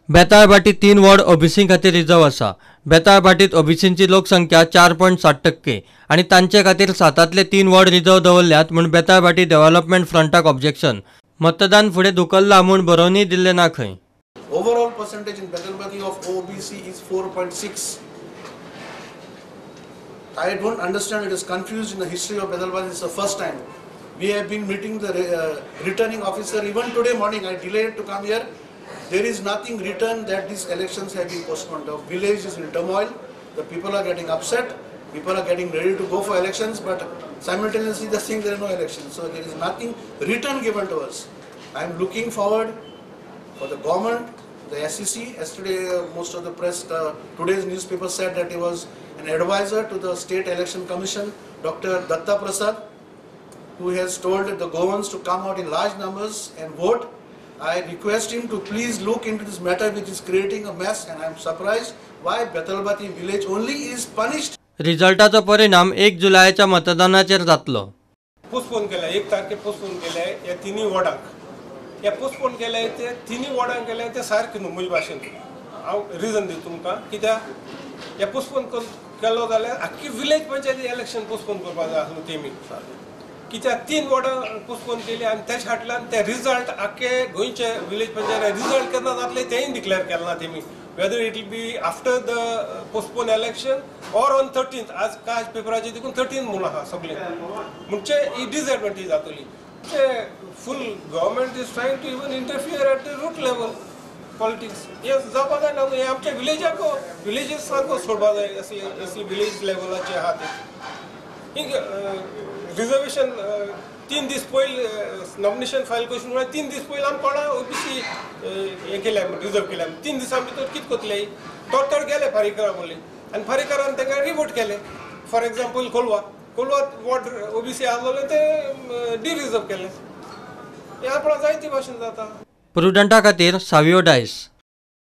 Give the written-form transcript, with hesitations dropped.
Betalbatim 3 ward OBC खातीर reserve आसा. बेताळभाटीत ओबीसींची लोकसंख्या 4.7% आनी तांचे खातीर 7 3 वॉर्ड रिजर्व दवरल्यात म्हूण बेताळभाटी डेव्हलपमेंट फ्रंटाक ऑब्जेक्शन. मतदान फुडें धुकल्लां म्हूण बरोवनय दिल्लें ना खंय. Overall percentage in Betalbatim of OBC is 4.6. I don't understand, it is confused in the history of Betalbatim. It's the first time. We have been meeting the returning officer even today morning. I delayed to come here. There is nothing written that these elections have been postponed. The village is in turmoil. The people are getting upset. People are getting ready to go for elections, but simultaneously they think there are no elections. So there is nothing written given to us. I am looking forward for the government, the SEC. Yesterday, most of the press, today's newspaper said that he was an advisor to the State Election Commission, Dr. Datta Prasad, who has told the Goans to come out in large numbers and vote. I request him to please look into this matter, which is creating a mess, and I am surprised why Betalbatim village only is punished. रिझल्टाचो परिणाम 1 जुलयाच्या मतदानाचेर जातलो. Postpone केला, 1 तारखे postpone केले ह्या तिनूय वॉर्डांक. हे postpone केले ते तिनूय वॉर्डांक केले ते सारकें न्हू म्हजे भाशेन. हांव रिजन दिता तुमकां कित्याक हे पोस्टपोन केलो जाल्यार आख्खी विलेज पंचायती इलेक्शन पोस्टपोन करपाक जाय आसलो तेमी. कित्याक 3 वॉर्डां पोस्टपोन केली आनी तेच्या फाटल्यान ते रिजल्ट आख्खे गोंयचे विलेज पंचायत रिजल्ट केन्ना जातले तेंय डिक्लेअर केलें ना तेमी. Whether it will be after the postpone election or on 13th. आज कांय पेपराचेर देखून 13 म्हणून आसा सगळें, म्हणजे ही डिसएडवांटेज जातली. Full government is trying to even interfere at the root level politics. हें जावपा जायना न्हू. हें आमच्या विलेजाक विलेजीसांक सोडपा जाय असली विलेज लेवलाचे आहा ते. रिजर्वेशन 3 दीस पयलीं नॉमिनेशन फायल करचे म्हळ्यार 3 दीस पयलीं आमी कोणा ओबीसी हें केल्या रिजर्व केल्या. 3 दिसां भितर कितें करतले? थोडे थोडे गेले फारीकरा बोले आनी फारीकरान तांकां रिवोट केले. For example Colva, Colva ward OBC आसलेले ते डिरिजर्व केले. हें आपणाक जायते भाशेन जाता. प्रुडंटा खातीर सावियो डायस.